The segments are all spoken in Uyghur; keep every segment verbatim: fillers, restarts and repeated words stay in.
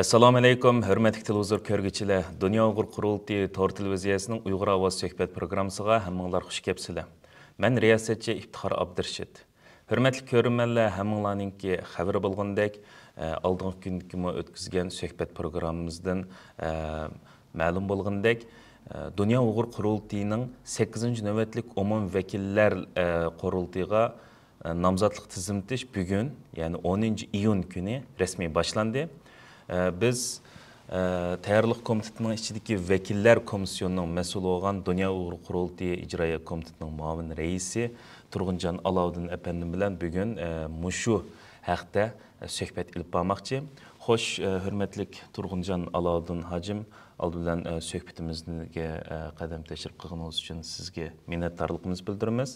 ئەسسالامۇ ئەلەيكۇم، ھۆرمەتلىك تېلېۋىزور كۆرگۈچىلەر! دۇنيا ئۇيغۇر قۇرۇلتىيى تور تېلېۋىزىيەسىنىڭ ئۇيغۇر ئاۋازى سۆھبەت پروگراممىسىغا ھەممىڭلار خۇش كەپسىلەر. مەن رىياسەتچى ئىپتىخار ئابدۇرېشىت. ھۆرمەتلىك كۆرۈرمەنلەر، ھەممىڭلارنىڭكى خەۋىرى بولغىنىدەك، ئە، ئالدىنقى كۈنكىمۇ ئۆتكۈزگەن سۆھبەت پروگراممىمىزدىن، ئە، مەلۇم بولغىنىدەك، ئە، دۇنيا ئۇيغۇر قۇرۇلتىيىنىڭ سەككىزىنچى نۆۋەتلىك ئومۇمىي ۋەكىللەر، ئە، قۇرۇلتىيىغا، ئە، نامزاتلىق تىزىملىتىش بۈگۈن، يەنى ئونىنچى ئىيۇن كۈنى رەسمىي باشلاندى. ئە، بىز، ئە، تەييارلىق كومىتېتىنىڭ ئىچىدىكى ۋەكىللەر كومىسسىيونىنىڭ مەسئۇلى بولغان دۇنيا ئۇيغۇر قۇرۇلتىيى ئىجرائىيە كومىتېتىنىڭ مۇئاۋىن رەئىسى تۇرغۇنجان ئالاۋۇدىن ئەپەندىم بىلەن بۈگۈن، ئە، مۇشۇ ھەقتە سۆھبەت ئېلىپ بارماقچى. خوش، ئە، ھۆرمەتلىك تۇرغۇنجان ئالاۋۇدىن ھاجىم، ئالدى بىلەن، ئە، سۆھبىتىمىزگە، ئە، قەدەم تەشرىپ قىلغىنىڭىز ئۈچۈن سىزگە مىننەتدارلىقىمىزنى بىلدۈرىمىز.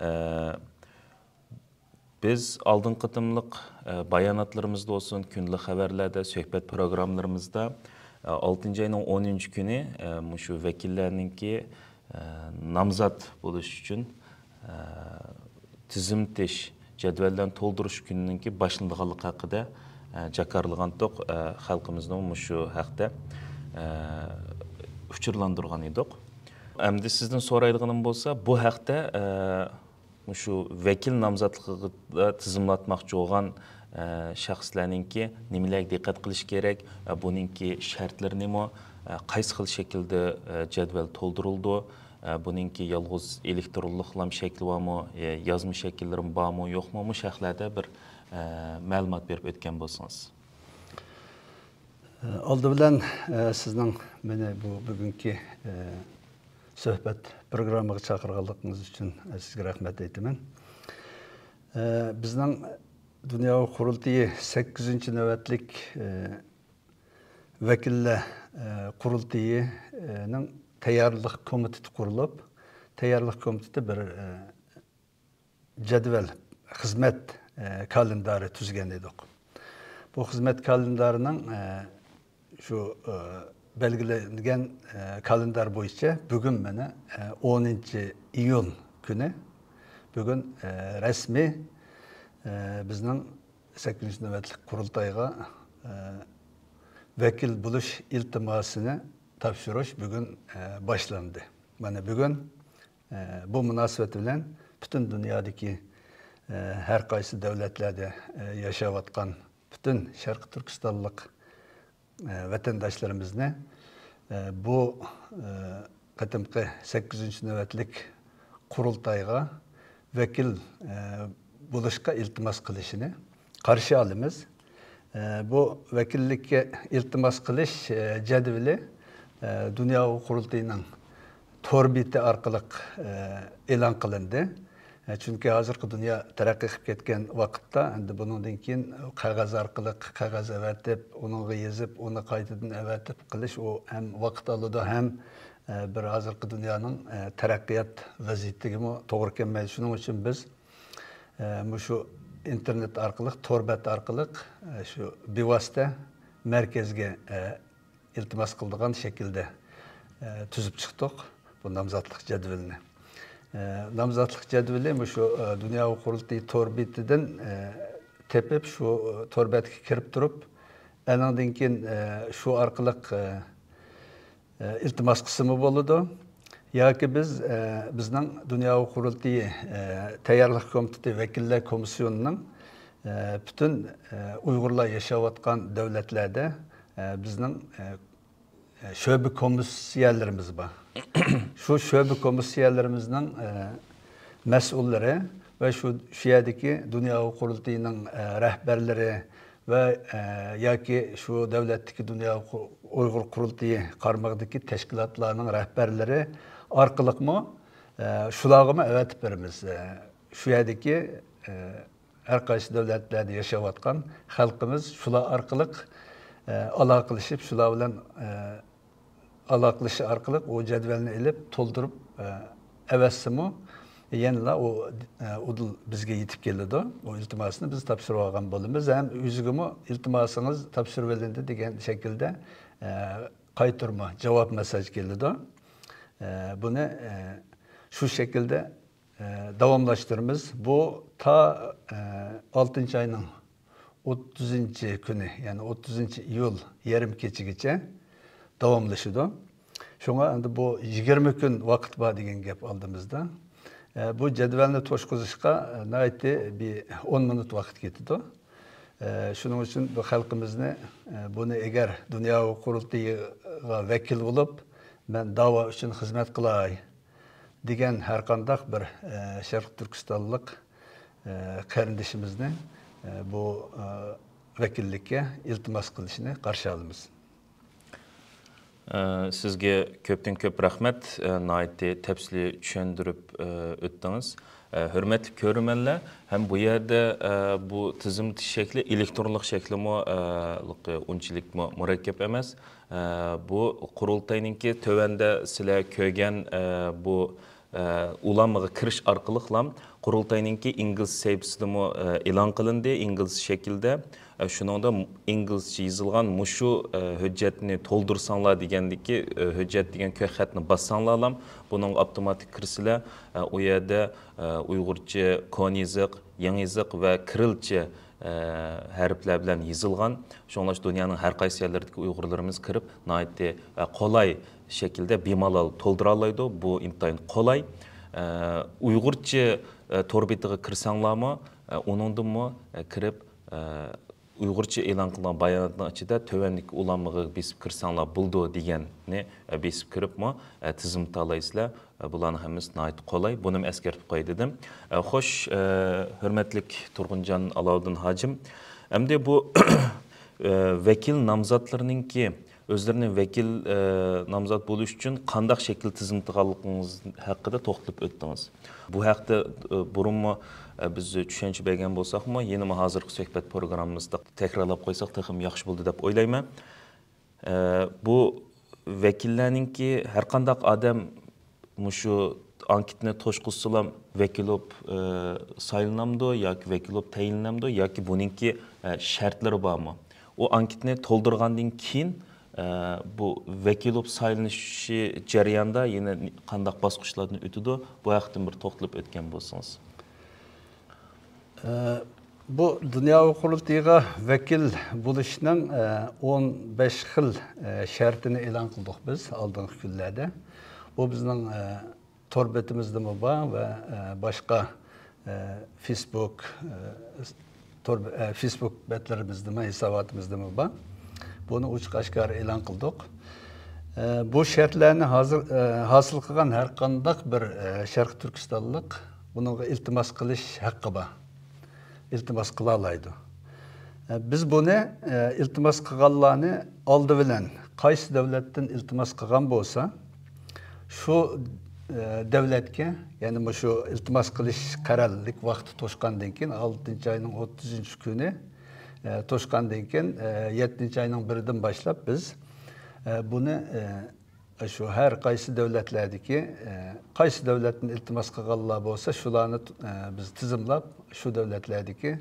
ئە، بىز ئالدىنقى قېتىملىق، ئە، باياناتلىرىمىزدا بولسۇن، كۈندىلىك خەۋەرلەردە، سۆھبەت پروگراممىلىرىمىزدا، ئە، ئالتىنچى ئاينىڭ ئونىنچى كۈنى، ئە، مۇشۇ ۋەكىللەرنىڭكى، ئە، نامزات بولۇش ئۈچۈن، ئە، تىزىملىتىش جەدۋەللەرنى تولدۇرۇش كۈنىنىڭكى باشلىنىدىغانلىقى ھەققىدە، ئە، جاكارلىغانتۇق، ئە، خەلقىمىزنىمۇ مۇشۇ ھەقتە، ئە، ئۇچۇرلاندۇرغان ئىدۇق. ئەمدى سىزدىن سورايدىغىنىم بولسا، بۇ ھەقتە، ئە، مۇشۇ ۋەكىل نامزاتلىقىدا تىزىملاتماقچى بولغان، ئە، شەخسلەرنىڭكى نېمىلەرگە دىققەت قىلىش كېرەك؟ ئە، بۇنىڭكى شەرتلىرى نېمە؟ ئە، قايسى خىل شەكىلدە، ئە، جەدۋەل تولدۇرۇلىدۇ؟ ئە، بۇنىڭكى يالغۇز ئېلېكترونلۇقلام شەكلى بارمۇ؟ يە يازما شەكىللىرىمۇ بارمۇ، يوقمۇ؟ مۇشۇ ھەقلەردە بىر، ئە، مەلۇمات بېرىپ ئۆتكەن بولسىڭىز. ئالدى بىلەن، ئە، سىزنىڭ مېنى بۇ بۈگۈنكى، ئە، سۆھبەت پروگراممىغا چاقىرغانلىقىڭىز ئۈچۈن، ئە، سىزگە رەھمەت ئېيتىمەن. ئە، بىزنىڭ دۇنيا قۇرۇلتىيى سەككىزىنچى نۆۋەتلىك، ئە، ۋەكىللەر، ئە، قۇرۇلتىيىنىڭ تەييارلىق كومىتېتى قۇرۇلۇپ، تەييارلىق كومىتېتى بىر، ئە، جەدۋەل، خىزمەت، ئە، كالېندارى تۈزگەن ئىدۇق. بۇ خىزمەت كالېندارىنىڭ، ئە، شۇ، ئە، بەلگىلەنگەن، ئە، كالېندار بويىچە بۈگۈن مانا، ئە، ئونىنچى ئىيۇن كۈنى بۈگۈن، ئە، رەسمىي، ئە، بىزنىڭ سەككىزىنچى نۆۋەتلىك قۇرۇلتايغا، ئە، ۋەكىل بولۇش ئىلتىماسىنى تاپشۇرۇش بۈگۈن، ئە، باشلاندى. مانا بۈگۈن، ئە، بۇ مۇناسىۋەت بىلەن پۈتۈن دۇنيادىكى، ئە، ھەر قايسى دۆلەتلەردە، ئە، ياشاۋاتقان پۈتۈن شەرقىي تۈركىستانلىق، ئە، ۋەتەنداشلىرىمىزنى، ئە، بۇ، ئە، قېتىمقى سەككىزىنچى نۆۋەتلىك قۇرۇلتايغا ۋەكىل، ئە، بولۇشقا ئىلتىماس قىلىشىنى قارشى ئالىمىز. ئە، بۇ ۋەكىللىككە ئىلتىماس قىلىش، ئە، جەدۋىلى، ئە، دۇنيا قۇرۇلتىيىنىڭ تور بېتى ئارقىلىق، ئە، ئېلان قىلىندى. ئە، چۈنكى ھازىرقى دۇنيا تەرەققىي قىلىپ كەتكەن ۋاقىتتا، ئەمدى بۇنىڭدىن كېيىن قەغەز ئارقىلىق قەغەز ئەۋەتىپ، ئۇنىڭغا يېزىپ، ئۇنى قايتىدىن ئەۋەتىپ قىلىش، ئۇ ھەم ۋاقىت ئالىدۇ، ھەم، ئە، بىر ھازىرقى دۇنيانىڭ، ئە، تەرەققىيات ۋەزىيىتىگىمۇ توغرا كەلمەيدۇ. شۇنىڭ ئۈچۈن بىز، ئە، مۇشۇ ئىنتېرنېت ئارقىلىق، تور بەت ئارقىلىق، ئە، شۇ بىۋاسىتە مەركەزگە، ئە، ئىلتىماس قىلىدىغان شەكىلدە، ئە، تۈزۈپ چىقتۇق بۇ نامزاتلىق جەدۋىلىنى. ئە، نامزاتلىق جەدۋىلى مۇشۇ، ئە، دۇنيا قۇرۇلتىيى تور بېتىدىن، ئە، تېپىپ، شۇ، ئە، تور بەتكە كىرىپ تۇرۇپ، ئەنىڭدىن كېيىن، ئە، شۇ ئارقىلىق، ئە، ئە، ئىلتىماس قىلسىمۇ بولىدۇ. ياكى بىز، ئە، بىزنىڭ دۇنيا قۇرۇلتىيى، ئە، تەييارلىق كومىتېتى ۋەكىللەر كومىسسىيونىنىڭ، ئە، پۈتۈن، ئە، ئۇيغۇرلار ياشاۋاتقان دۆلەتلەردە، ئە، بىزنىڭ، ئە، شۆبە كومىسسىيەلىرىمىز بار. شۇ شۆبە كومىسسىيەلىرىمىزنىڭ، ئە، مەسئۇللىرى ۋە شۇ، شۇ يەردىكى دۇنيا قۇرۇلتىيىنىڭ، ئە، رەھبەرلىرى ۋە، ئە، ياكى شۇ دۆلەتتىكى دۇنيا قۇ-، ئۇيغۇر قۇرۇلتىيى قارمىقىدىكى تەشكىلاتلارنىڭ رەھبەرلىرى ئارقىلىقمۇ، ئە، شۇلارغىمۇ ئەۋەتىپ بېرىمىز. ئە، شۇ يەردىكى، ئە، ھەر قايسى دۆلەتلەردە ياشاۋاتقان خەلقىمىز شۇلار ئارقىلىق، ئە، ئالاقىلىشىپ، شۇلار بىلەن، ئە، ئالاقىلىشىش ئارقىلىق ئۇ جەدۋەلنى ئېلىپ، تولدۇرۇپ، ئە، ئەۋەتسىمۇ، يەنىلا ئۇ، ئە، ئۇدۇل بىزگە يېتىپ كېلىدۇ. ئۇ ئىلتىماسنى بىز تاپشۇرۇۋالغان بولىمىز ھەم ئۆزىگىمۇ ئىلتىماسىڭىز تاپشۇرۇۋېلىندى دېگەن شەكىلدە، ئە، قايتۇرما، جاۋاب مەسساژ كېلىدۇ. ئە، بۇنى، ئە، شۇ شەكىلدە ئە، داۋاملاشتۇرىمىز. بۇ تا، ئە، ئالتىنچى ئاينىڭ ئوتتۇزىنچى كۈنى، يەنى ئوتتۇزىنچى ئىيۇل يېرىم كېچىگىچە داۋاملىشىدۇ. شۇڭا ئەمدى بۇ يىگىرمە كۈن ۋاقىت بار دېگەن گەپ ئالدىمىزدا. ئە، بۇ جەدۋەلنى توشقۇزۇشقا، ئە، ناھايىتى بىر ئون مىنۇت ۋاقىت كېتىدۇ. ئە، شۇنىڭ ئۈچۈن بۇ خەلقىمىزنى، ئە، بۇنى ئەگەر دۇنيا قۇرۇلتىيىغا ۋەكىل بولۇپ، مەن داۋا ئۈچۈن خىزمەت قىلاي دېگەن ھەرقانداق بىر، ئە، شەرقىي تۈركىستانلىق، ئە، قېرىندىشىمىزنى، ئە، بۇ، ئە، ۋەكىللىككە ئىلتىماس قىلىشىنى قارشى ئالىمىز. ئە، سىزگە كۆپتىن كۆپ رەھمەت. ئە، ناھايىتى تەپسىلىي چۈشەندۈرۈپ، ئە، ئۆتتىڭىز. ئە، ھۆرمەتلىك كۆرۈرمەنلەر، ھەم بۇ يەردە، ئە، بۇ تىزىملىتىش شەكلى، ئېلېكترونلۇق شەكلىمۇ، ئە، ئۇنچىلىكمۇ مۇرەككەپ ئەمەس. ئە، بۇ قۇرۇلتاينىڭكى تۆۋەندە سىلەر كۆرگەن، ئە، بۇ، ئە، ئۇلانمىغا كىرىش ئارقىلىقلا قۇرۇلتاينىڭكى ئىنگلىز سەھىپىسىدىمۇ، ئە، ئېلان قىلىندى، ئىنگلىز شەكلىدە. ئە، شۇنىڭدا ئىنگلىزچە يېزىلغان مۇشۇ، ئە، ھۆججەتنى تولدۇرساڭلار دېگەندىكى، ئە، ھۆججەت دېگەن كۆك خەتنى باسساڭلارلا بۇنىڭغا ئاپتوماتىك كىرىسىلەر. ئە، ئۇ يەردە، ئە، ئۇيغۇرچە كونا يېزىق، يېڭى يېزىق ۋە كىرىلچە، ئە، ھەرپلەر بىلەن يېزىلغان. شۇڭلاشقا دۇنيانىڭ ھەر قايسى يەرلىرىدىكى ئۇيغۇرلىرىمىز كىرىپ ناھايىتى، ئە، قولاي شەكىلدە بىمالال تولدۇرالايدۇ. بۇ ئىنتايىن قولاي. ئە، ئۇيغۇرچە، ئە، تور بېتىغا كىرسەڭلارمۇ، ئە، ئۇنىڭدىنمۇ، ئە، كىرىپ، ئە، ئۇيغۇرچە ئېلان قىلىنغان باياناتنىڭ ئىچىدە تۆۋەندىكى ئۇلانمىغا بېسىپ كىرسەڭلار بولىدۇ دېگەننى، ئە، بېسىپ كىرىپمۇ، ئە، تىزىملىتالايسىلەر. ئە، بۇلارنىڭ ھەممىسى ناھايىتى قولاي. بۇنىمۇ ئەسكەرتىپ قوياي دېدىم. ئە، خوش، ئە، ھۆرمەتلىك تۇرغۇنجان ئالاۋۇددىن ھاجىم. ئەمدى بۇ، ئە، ۋەكىل نامزاتلىرىنىڭكى ئۆزلىرىنى ۋەكىل، ئە، نامزات بولۇش ئۈچۈن قانداق شەكىل تىزىملىتىدىغانلىقىڭىز ھەققىدە توختىلىپ ئۆتتىڭىز. بۇ ھەقتە، ئە، بۇرۇنمۇ، ئە، بىز چۈشەنچە بەرگەن بولساقمۇ، يەنىمۇ ھازىرقى سۆھبەت پروگراممىمىزدا تەكرارلاپ قويساق تېخىمۇ ياخشى بولىدۇ دەپ ئويلايمەن. ئە، بۇ ۋەكىللەرنىڭكى ھەرقانداق ئادەم مۇشۇ ئانكېتنى توشقۇزسىلا ۋەكىل بولۇپ، ئە، سايلىنامدۇ ياكى ۋەكىل بولۇپ تەيىنلىنەمدۇ ياكى بۇنىڭكى، ئە، شەرتلىرى بارمۇ؟ ئۇ ئانكېتنى تولدۇرغاندىن كېيىن، ئە، بۇ ۋەكىل بولۇپ سايلىنىشى جەريانىدا يەنە قانداق باسقۇچلاردىن ئۆتىدۇ؟ بۇ ھەقتىن بىر توختىلىپ ئۆتكەن بولسىڭىز. ئە، بۇ دۇنيا قۇرۇلتىيىغا ۋەكىل بولۇشنىڭ، ئە، ئون بەش خىل، ئە، شەرتىنى ئېلان قىلدۇق بىز ئالدىنقى كۈنلەردە. بۇ بىزنىڭ، ئە، تور بېتىمىزدىمۇ بار ۋە، ئە، باشقا، ئە، فېيسبۇك، ئە، تور، ئە، فېيسبۇك بەتلىرىمىزدىمۇ، ھېساباتىمىزدىمۇ بار. بۇنى ئوچۇق ئاشكارا ئېلان قىلدۇق. ئە، بۇ شەرتلەرنى ھازىر، ئە، ھاسىل قىلغان ھەر قانداق بىر، ئە، شەرقىي تۈركىستانلىق بۇنىڭغا ئىلتىماس قىلىش ھەققى بار. ئىلتىماس قىلالايدۇ. ئە، بىز بۇنى، ئە، ئىلتىماس قىلغانلارنى ئالدى بىلەن قايسى دۆلەتتىن ئىلتىماس قىلغان بولسا، شۇ، ئە، دۆلەتكە، يەنى مۇشۇ ئىلتىماس قىلىش قەرەللىك ۋاقتى توشقاندىن كېيىن، ئالتىنچى ئاينىڭ ئوتتۇزىنچى كۈنى، ئە، توشقاندىن كېيىن، ئە، يەتتىنچى ئاينىڭ بىرىدىن باشلاپ بىز، ئە، بۇنى، ئە، شۇ ھەر قايسى دۆلەتلەردىكى، ئە، قايسى دۆلەتتىن ئىلتىماس قىلغانلار بولسا، شۇلارنى، ئە، بىز تىزىملاپ، شۇ دۆلەتلەردىكى،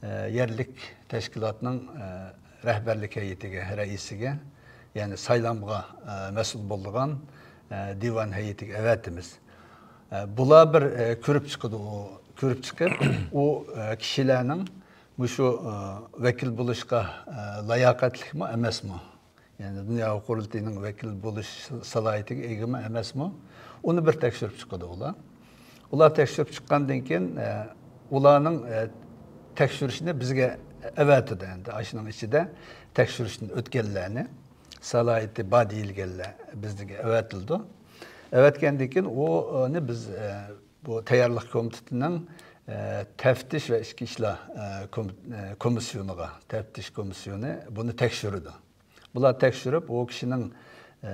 ئە، يەرلىك تەشكىلاتنىڭ، ئە، رەھبەرلىك ھەيئىتىگە، رەئىسىگە، يەنى سايلامغا، ئە، مەسئۇل بولىدىغان، ئە، دىۋان ھەيئىتىگە ئەۋەتىمىز. ئە، بۇلار بىر، ئە، كۆرۈپ چىقىدۇ، ئۇ كۆرۈپ چىقىپ، ئۇ، ئە، كىشىلەرنىڭ مۇشۇ، ئە، ۋەكىل بولۇشقا، ئە، لاياقەتلىكمۇ ئەمەسمۇ؟ يەنى دۇنيا قۇرۇلتىيىنىڭ ۋەكىل بولۇش سالاھىيىتىگە ئىگىمۇ ئەمەسمۇ؟ ئۇنى بىر تەكشۈرۈپ چىقىدۇ ئۇلار. ئۇلار تەكشۈرۈپ چىققاندىن كېيىن، ئە، ئۇلارنىڭ، ئە، تەكشۈرۈشىنى بىزگە ئەۋەتىدۇ. ئەمدى ئاشۇنىڭ ئىچىدە تەكشۈرۈشتىن ئۆتكەنلەرنى، سالاھىيىتى بار دېيىلگەنلەر بىزگە ئەۋەتىلىدۇ. ئەۋەتكەندىن كېيىن ئۇنى بىز، ئە، بۇ تەييارلىق كومىتېتىنىڭ، ئە، تەپتىش ۋە ئىچكى ئىشلار، ئە، كوم-، ئە، كومىسسىيونىغا، تەپتىش كومىسسىيونى بۇنى تەكشۈرىدۇ. بۇلار تەكشۈرۈپ، ئۇ كىشىنىڭ، ئە،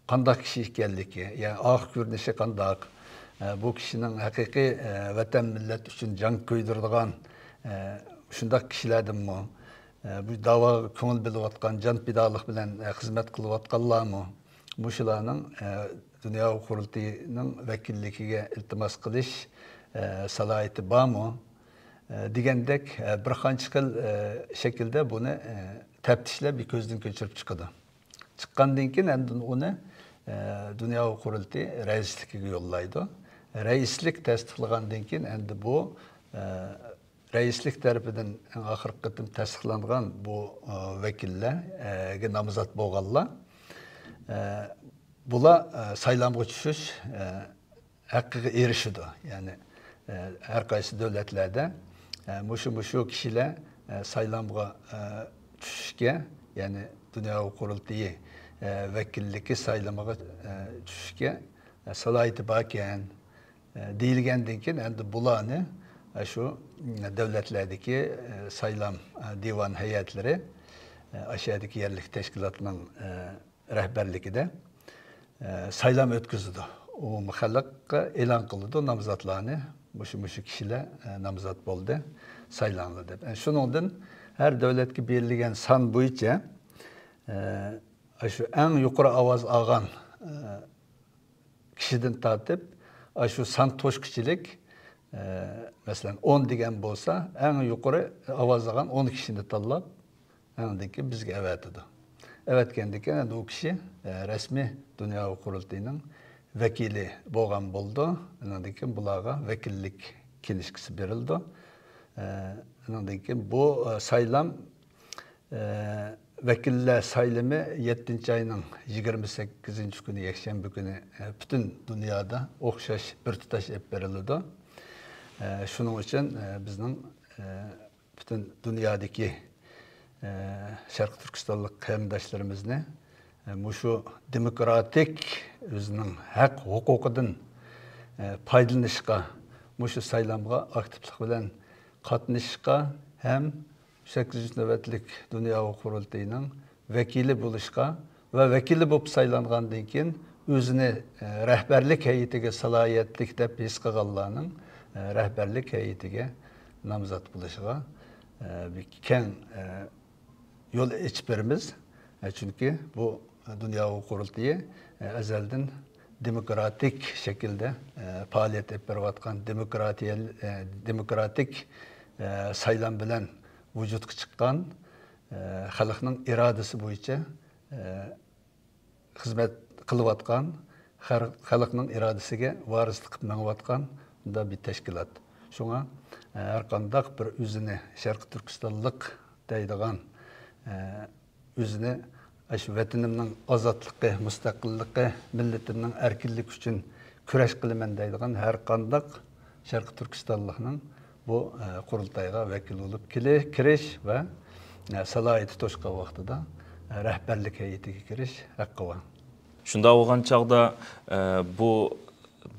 قانداق كىشى ئىكەنلىكى، يا ئارقا كۆرۈنۈشى قانداق، ئە، بۇ كىشىنىڭ ھەقىقىي، ئە، ۋەتەن، مىللەت ئۈچۈن جان كۆيدۈرىدىغان، ئە، شۇنداق كىشىلەردىنمۇ، ئە، بۇ داۋاغا كۆڭۈل بۆلۈۋاتقان، جان پىدالىق بىلەن، ئە، خىزمەت قىلىۋاتقانلارمۇ، مۇشۇلارنىڭ، ئە، دۇنيا قۇرۇلتىيىنىڭ ۋەكىللىكىگە ئىلتىماس قىلىش، ئە، سالاھىيىتى بارمۇ؟ ئە، دېگەندەك، ئە، بىر قانچە خىل، ئە، شەكىلدە بۇنى، ئە، تەپتىشلەپ، بىر كۆزدىن كۆچۈرۈپ چىقىدۇ. چىققاندىن كېيىن ئاندىن ئۇنى، ئە، دۇنيا قۇرۇلتىيى رەئىسلىكىگە يوللايدۇ. رەئىسلىك تەستىقلىغاندىن كېيىن ئەمدى بۇ، ئە، رەئىسلىك تەرىپىدىن ئەڭ ئاخىرقى قېتىم تەستىقلانغان بۇ، ئە، ۋەكىللەرگە نامزات بولغانلار، ئە، بۇلار، ئە، سايلامغا چۈشۈش، ئە، ھەققىگە ئېرىشىدۇ. يەنى، ئە، ھەر قايسى دۆلەتلەردە، ئە، مۇشۇ، مۇشۇ كىشىلەر، ئە، سايلامغا، ئە، چۈشۈشكە، يەنى دۇنيا قۇرۇلتىيى، ئە، ۋەكىللىكى سايلىمىغا، ئە، چۈشۈشكە، ئە، سالاھىيىتى باركەن، ئە، دېيىلگەندىن كېيىن، ئەمدى بۇلارنى، ئە، شۇ، م، دۆلەتلەردىكى، ئە، سايلام، ئە، دىۋان ھەيئەتلىرى، ئە، ئاشۇ يەردىكى يەرلىك تەشكىلاتنىڭ، ئە، رەھبەرلىكىدە، ئە، سايلام ئۆتكۈزىدۇ. ئومۇمىي خەلققە ئېلان قىلىدۇ نامزاتلارنى. مۇشۇ، مۇشۇ كىشىلەر، ئە، نامزات بولدى، سايلاڭلار دەپ. ئە، شۇنىڭدىن ھەر دۆلەتكە بېرىلگەن سان بويىچە، ئە، شۇ ئەڭ يۇقىرى ئاۋاز ئالغان، ئە، كىشىدىن تارتىپ، ئاشۇ سان توشقۇچىلىك، ئە، مەسىلەن، ئون دېگەن بولسا، ئەڭ يۇقىرى ئاۋاز ئالغان ئون كىشىنى تاللاپ، ئاندىن كېيىن بىزگە ئەۋەتىدۇ. ئەۋەتكەندىن كېيىن ئەمدى ئۇ كىشى، ئە، رەسمىي دۇنيا قۇرۇلتىيىنىڭ ۋەكىلى بولغان بولىدۇ. ئاندىن كېيىن بۇلارغا ۋەكىللىك كىنىشكىسى بېرىلىدۇ. ئە، ئاندىن كېيىن بۇ، ئە، سايلام، ئە، ۋەكىللەر سايلىمى يەتتىنچى ئاينىڭ يىگىرمە سەككىزىنچى كۈنى، يەكشەنبە كۈنى، ئە، پۈتۈن دۇنيادا ئوخشاش بىر تۇتاش ئېلىپ بېرىلىدۇ. ئە، شۇنىڭ ئۈچۈن، ئە، بىزنىڭ، ئە، پۈتۈن دۇنيادىكى، ئە، شەرقىي تۈركىستانلىق قېرىنداشلىرىمىزنى، ئە، مۇشۇ دېموكراتىك ئۆزىنىڭ ھەق ھوقۇقىدىن، ئە، پايدىلىنىشقا، مۇشۇ سايلامغا ئاكتىپلىق بىلەن قاتنىشىشقا ھەم سەككىزىنچى نۆۋەتلىك دۇنيا قۇرۇلتىيىنىڭ ۋەكىلى بولۇشقا ۋە ۋەكىلى بولۇپ سايلانغاندىن كېيىن ئۆزىنى، ئە، رەھبەرلىك ھەيئىتىگە سالاھىيەتلىك دەپ ھېس قىلغانلارنىڭ، ئە، رەھبەرلىك ھەيئىتىگە نامزات بولۇشىغا، ئە، بىر كەڭ، ئە، يول ئېچىپ بېرىمىز. ئە، چۈنكى بۇ دۇنيا قۇرۇلتىيى، ئە، ئەزەلدىن دېموكراتىك شەكىلدە، ئە، پائالىيەت ئېلىپ بېرىۋاتقان دېموكراتىيە، ئە، دېموكراتىك، ئە، سايلام بىلەن ۋۇجۇدقا چىققان، ئە، خەلقنىڭ ئىرادىسى بويىچە، ئە، خىزمەت قىلىۋاتقان، خەر-، خەلقنىڭ ئىرادىسىگە ۋارىسلىق قىلىپ مېڭىۋاتقان بۇنداق بىر تەشكىلات. شۇڭا، ئە، ھەر قانداق بىر ئۆزىنى شەرقىي تۈركىستانلىق دەيدىغان، ئە، ئۆزىنى ئاشۇ ۋەتىنىمنىڭ ئازادلىقى، مۇستەقىللىقى، مىللىتىمنىڭ ئەركىنلىكى ئۈچۈن كۈرەش قىلىمەن دەيدىغان ھەر قانداق شەرقىي تۈركىستانلىقنىڭ بۇ، ئە، قۇرۇلتايغا ۋەكىل بولۇپ كېلى-، كىرىش ۋە، ئە، سالاھىيىتى توشقان ۋاقتىدا، ئە، رەھبەرلىك ھەيئىتىگە كىرىش ھەققى بار. شۇنداق بولغان چاغدا، ئە، بۇ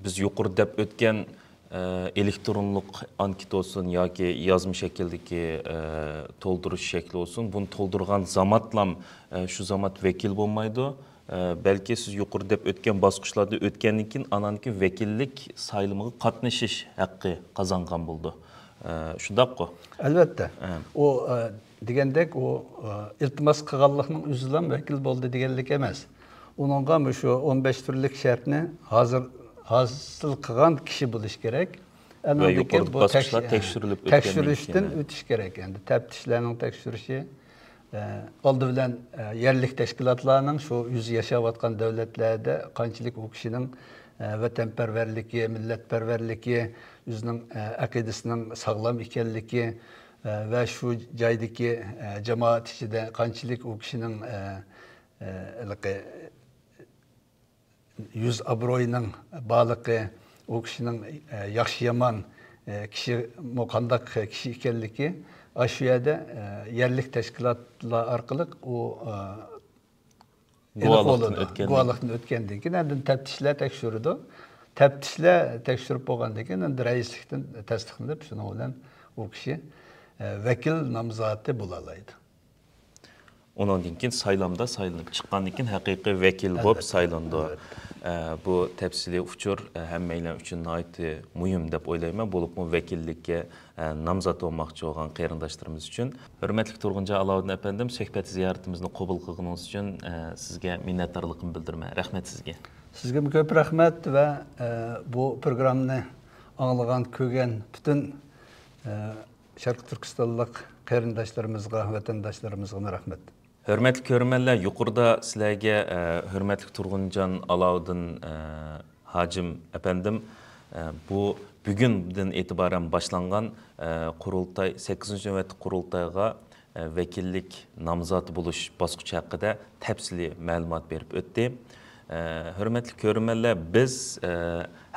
بىز يۇقىرىدا دەپ ئۆتكەن، ئە، ئېلېكترونلۇق ئانكېت بولسۇن ياكى يازما شەكىلدىكى، ئە، تولدۇرۇش شەكلى بولسۇن، بۇنى تولدۇرغان زاماتلام، ئە، شۇ زامات ۋەكىل بولمايدۇ. ئە، بەلكى سىز يۇقىرىدا دەپ ئۆتكەن باسقۇچلاردا ئۆتكەندىن كېيىن، ئانان كېيىن ۋەكىللىك سايلىمىغا قاتنىشىش ھەققى قازانغان بولىدۇ. ئە، شۇنداققۇ؟ ئەلۋەتتە. ئە. ئۇ، ئە، دېگەندەك، ئۇ، ئە، ئىلتىماس قىلغانلىقنىڭ ئۆزىلا ۋەكىل بولدى دېگەنلىك ئەمەس. ئۇنىڭغا مۇشۇ ئون بەش تۈرلۈك شەرتنى ھازىر ھاسىل قىلغان كىشى بولۇشى كېرەك. ۋە ئاندىن كېيىن يۇقىرىدىكى بۇ باسقۇچلار تەكش-، تەكشۈرۈلۈپ ئۆتكەندىن تەكشۈرۈشتىن كېيىن. ئۆتۈش كېرەك. ئەمدى تەپتىشلەرنىڭ تەكشۈرۈشى، ئە، ئالدى بىلەن، ئە، يەرلىك تەشكىلاتلارنىڭ شۇ ئۆزى ياشاۋاتقان دۆلەتلەردە قانچىلىك ئۇ كىشىنىڭ، ئە، ۋەتەنپەرۋەرلىكى، مىللەتپەرۋەرلىكى، ئۆزىنىڭ، ئە، ئەقىدىسىنىڭ ساغلام ئىكەنلىكى، ئە، ۋە شۇ جايدىكى، ئە، جامائەت ئىچىدە قانچىلىك ئۇ كىشىنىڭ، ئە، ئە، ھېلىقى يۈز ئابرۇيىنىڭ بارلىقى، ئۇ كىشىنىڭ، ئە، ياخشى-يامان، ئە، كىشىمۇ قانداق كىشى ئىكەنلىكى، ئاشۇ يەردە، ئە، يەرلىك تەشكىلاتلار ئارقىلىق ئۇ، ئە، ئېنىق بولىدۇ. گۇۋاھلىقتىن ئۆتكەندىن كېيىن. ئاندىن تەپتىشلەر تەكشۈرىدۇ. تەپتىشلەر تەكشۈرۈپ بولغاندىن كېيىن، ئەمدى رەئىسلىكتىن تەستىقلىنىپ، شۇنىڭ بىلەن ئۇ كىشى، ئە، ۋەكىل نامزاتى بولالايدۇ. ئۇنىڭدىن كېيىن سايلامدا سايلىنىپ چىققاندىن كېيىن ھەقىقىي ۋەكىل بولۇپ ئەلۋەتتە، سايلىنىدۇ. ئەلۋەتتە. ئە، بۇ تەپسىلىي ئۇچۇر، ئە، ھەممەيلەن ئۈچۈن ناھايىتى مۇھىم دەپ ئويلايمەن. بولۇپمۇ ۋەكىللىككە، ئە، نامزات بولماقچى بولغان قېرىنداشلىرىمىز ئۈچۈن. ھۆرمەتلىك تۇرغۇنجان ئالاۋۇدۇن ئەپەندىم، سۆھبەت زىيارىتىمىزنى قوبۇل قىلغىنىڭىز ئۈچۈن، ئە، سىزگە مىننەتدارلىقىمنى بىلدۈرىمەن. رەھمەت سىزگە. سىزگىمۇ كۆپ رەھمەت ۋە، ئە، بۇ پروگراممىنى ئاڭلىغان، كۆرگەن پۈتۈن، ئە، شەرقىي تۈركىستانلىق قېرىنداشلىرىمىزغا، ۋەتەنداشلىرىمىزغىمۇ رەھمەت. ھۆرمەتلىك كۆرۈرمەنلەر، يۇقىرىدا سىلەرگە، ئە، ھۆرمەتلىك تۇرغۇنجان ئالاۋۇدىن، ئە، ھاجىم ئەپەندىم، ئە، بۇ بۈگۈندىن ئېتىبارەن باشلانغان، ئە، قۇرۇلتاي، سەككىزىنچى نۆۋەتلىك قۇرۇلتايغا، ئە، ۋەكىللىك نامزاتى بولۇش باسقۇچى ھەققىدە تەپسىلىي مەلۇمات بېرىپ ئۆتتى. ئە، ھۆرمەتلىك كۆرۈرمەنلەر، بىز، ئە،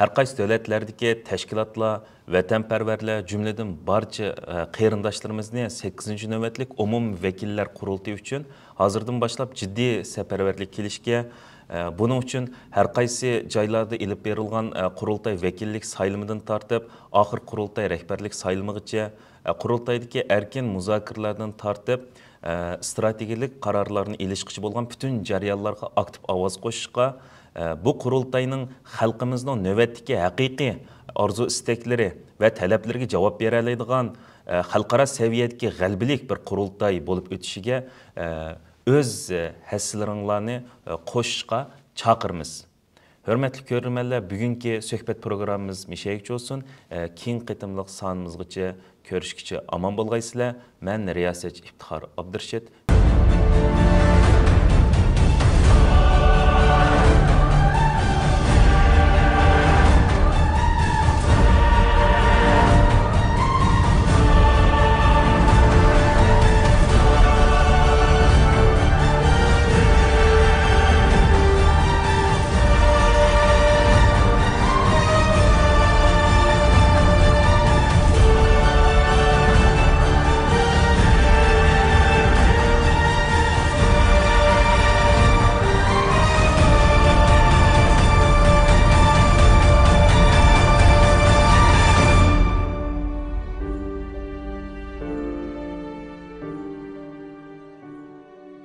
ھەر قايسى دۆلەتلەردىكى تەشكىلاتلار، ۋەتەنپەرۋەرلەر، جۈملىدىن بارچە، ئە، قېرىنداشلىرىمىزنى سەككىزىنچى نۆۋەتلىك ئومۇمىي ۋەكىللەر قۇرۇلتىيى ئۈچۈن ھازىردىن باشلاپ جىددىي سەپەرۋەرلىك قىلىشكە، ئە، بۇنىڭ ئۈچۈن ھەر قايسى جايلاردا ئېلىپ بېرىلغان، ئە، قۇرۇلتاي ۋەكىللىك سايلىمىدىن تارتىپ، ئاخىرقى قۇرۇلتاي رەھبەرلىك سايلىمىغىچە، ئە، قۇرۇلتايدىكى ئەركىن مۇزاكىرىلەردىن تارتىپ، ئە، ئىستراتېگىيەلىك قارارلارنى ئېلىشقىچە بولغان پۈتۈن جەريانلارغا ئاكتىپ ئاۋاز قوشۇشقا، ئە، بۇ قۇرۇلتاينىڭ خەلقىمىزنىڭ نۆۋەتتىكى ھەقىقىي ئارزۇ-ئىستەكلىرى ۋە تەلەپلىرىگە جاۋاب بېرەلەيدىغان، ئە، خەلقئارا سەۋىيەدىكى غەلىبىلىك بىر قۇرۇلتاي بولۇپ ئۆتۈشىگە، ئە، ئۆز، ئە، ھەسسىلىرىڭلارنى، ئە، قوشۇشقا چاقىرىمىز. ھۆرمەتلىك كۆرۈرمەنلەر، بۈگۈنكى سۆھبەت پروگراممىمىز مىشەيگىچە بولسۇن. ئە، كېيىنكى قېتىملىق سانىمىزغىچە كۆرۈشكىچە ئامان بولغايسىلەر. مەن رىياسەتچى ئىپتىخار ئابدۇرېشىت.